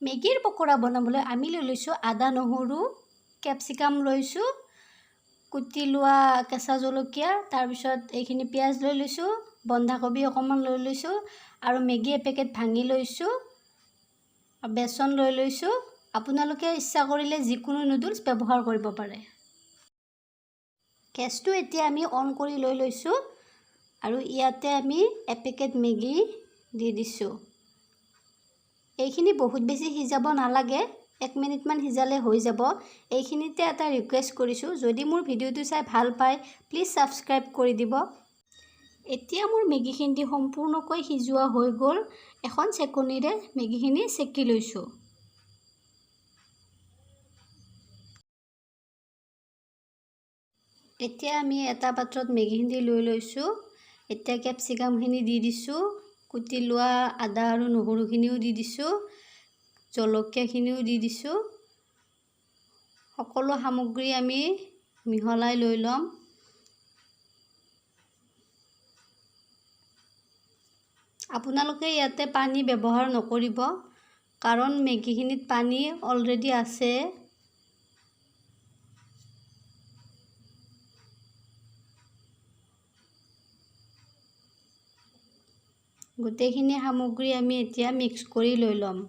মেগীৰ পকৰা বনাবলৈ আমি লৈ লৈছোঁ আদা, নহৰু, কেপচিকাম লৈছোঁ, কুটি লোৱা কেঁচা জলকীয়া, তাৰপিছত এইখিনি পিঁয়াজ লৈ লৈছোঁ, বন্ধাকবি অকণমান লৈ লৈছোঁ আৰু মেগী এপেকেট ভাঙি লৈছোঁ, বেচন লৈ লৈছোঁ। আপোনালোকে ইচ্ছা কৰিলে যিকোনো নুডলছ ব্যৱহাৰ কৰিব পাৰে। গেছটো এতিয়া আমি অন কৰি লৈ লৈছোঁ আৰু ইয়াতে আমি এপেকেট মেগী দি দিছোঁ। এইখিনি বহুত বেছি সিজাব নালাগে, 1 মিনিটমান সিজালে হৈ যাব। এইখিনিতে এটা ৰিকুৱেষ্ট কৰিছোঁ, যদি মোৰ ভিডিঅ'টো চাই ভাল পায় প্লিজ ছাবস্ক্ৰাইব কৰি দিব। এতিয়া মোৰ মেগীখিনি সম্পূৰ্ণকৈ সিজোৱা হৈ গ'ল। এখন চেকনিৰে মেগীখিনি চেকি লৈছোঁ। এতিয়া আমি এটা পাত্ৰত মেগীখিনি লৈ লৈছোঁ। এতিয়া কেপচিকামখিনি দি দিছোঁ, কুটি লোৱা আদা আৰু নহৰুখিনিও দি দিছোঁ, জলকীয়াখিনিও দি দিছোঁ। সকলো সামগ্ৰী আমি মিহলাই লৈ ল'ম। আপোনালোকে ইয়াতে পানী ব্যৱহাৰ নকৰিব, কাৰণ মেগীখিনিত পানী অলৰেডি আছে। গোটেইখিনি সামগ্ৰী আমি এতিয়া মিক্স কৰি লৈ ল'ম।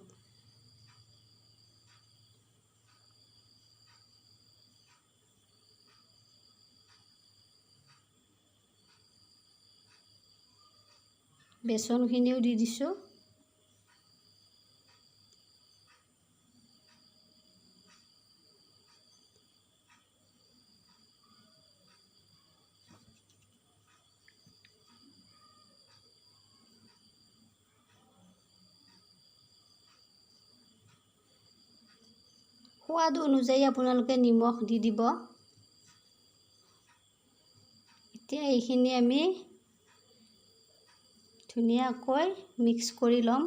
বেচনখিনিও দি দিছোঁ। সোৱাদ অনুযায়ী আপোনালোকে নিমখ দি দিব। এতিয়া এইখিনি আমি ধুনীয়াকৈ মিক্স কৰি ল'ম।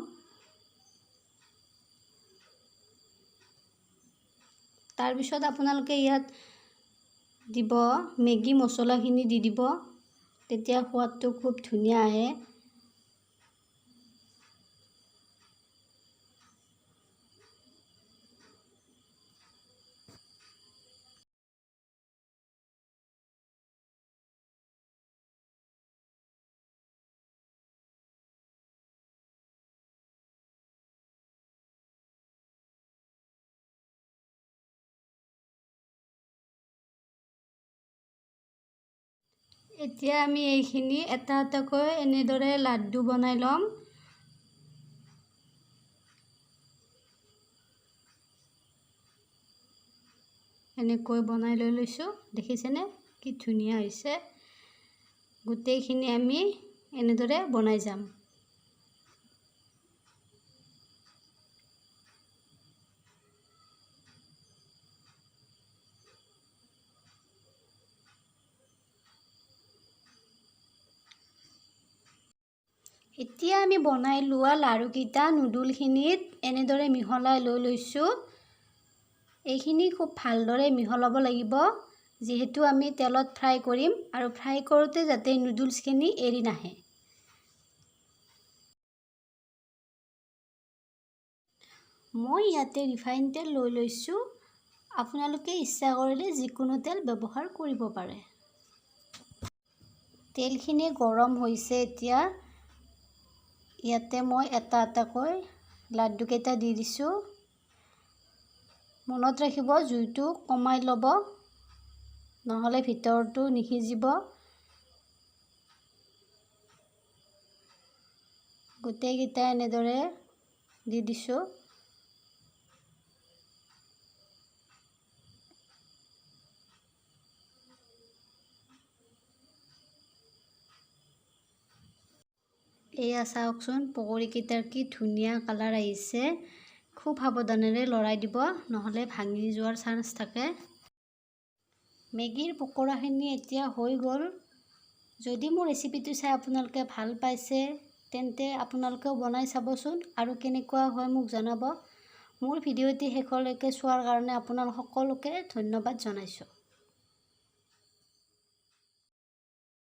তাৰপিছত আপোনালোকে ইয়াত দিব মেগী মছলাখিনি দি দিব, তেতিয়া সোৱাদটো খুব ধুনীয়া আহে। এতিয়া আমি এইখিনি এটা এটাকৈ এনেদৰে লাড্ডু বনাই ল'ম। এনেকৈ বনাই লৈ লৈছোঁ, দেখিছেনে কি ধুনীয়া হৈছে। গোটেইখিনি আমি এনেদৰে বনাই যাম। এতিয়া আমি বনাই লোৱা লাড়ুকেইটা নুডলখিনিত এনেদৰে মিহলাই লৈ লৈছোঁ। এইখিনি খুব ভালদৰে মিহলাব লাগিব, যিহেতু আমি তেলত ফ্ৰাই কৰিম আৰু ফ্ৰাই কৰোঁতে যাতে নুডলছখিনি এৰি নাহে। মই ইয়াতে ৰিফাইন তেল লৈ লৈছোঁ, আপোনালোকে ইচ্ছা কৰিলে যিকোনো তেল ব্যৱহাৰ কৰিব পাৰে। তেলখিনি গৰম হৈছে। এতিয়া ইয়াতে মই এটা এটাকৈ লাড্ডুকেইটা দি দিছোঁ। মনত ৰাখিব জুইটো কমাই ল'ব, নহ'লে ভিতৰটো নিসিজিব। গোটেইকেইটা এনেদৰে দি দিছোঁ। এয়া চাওকচোন পকৰীকেইটাৰ কি ধুনীয়া কালাৰ আহিছে। খুব সাৱধানেৰে লৰাই দিব, নহ'লে ভাঙি যোৱাৰ চান্স থাকে। মেগীৰ পকৰাখিনি এতিয়া হৈ গ'ল। যদি মোৰ ৰেচিপিটো চাই আপোনালোকে ভাল পাইছে তেন্তে আপোনালোকেও বনাই চাবচোন আৰু কেনেকুৱা হয় মোক জনাব। মোৰ ভিডিঅ'টি শেষলৈকে চোৱাৰ কাৰণে আপোনালোক সকলোকে ধন্যবাদ জনাইছোঁ।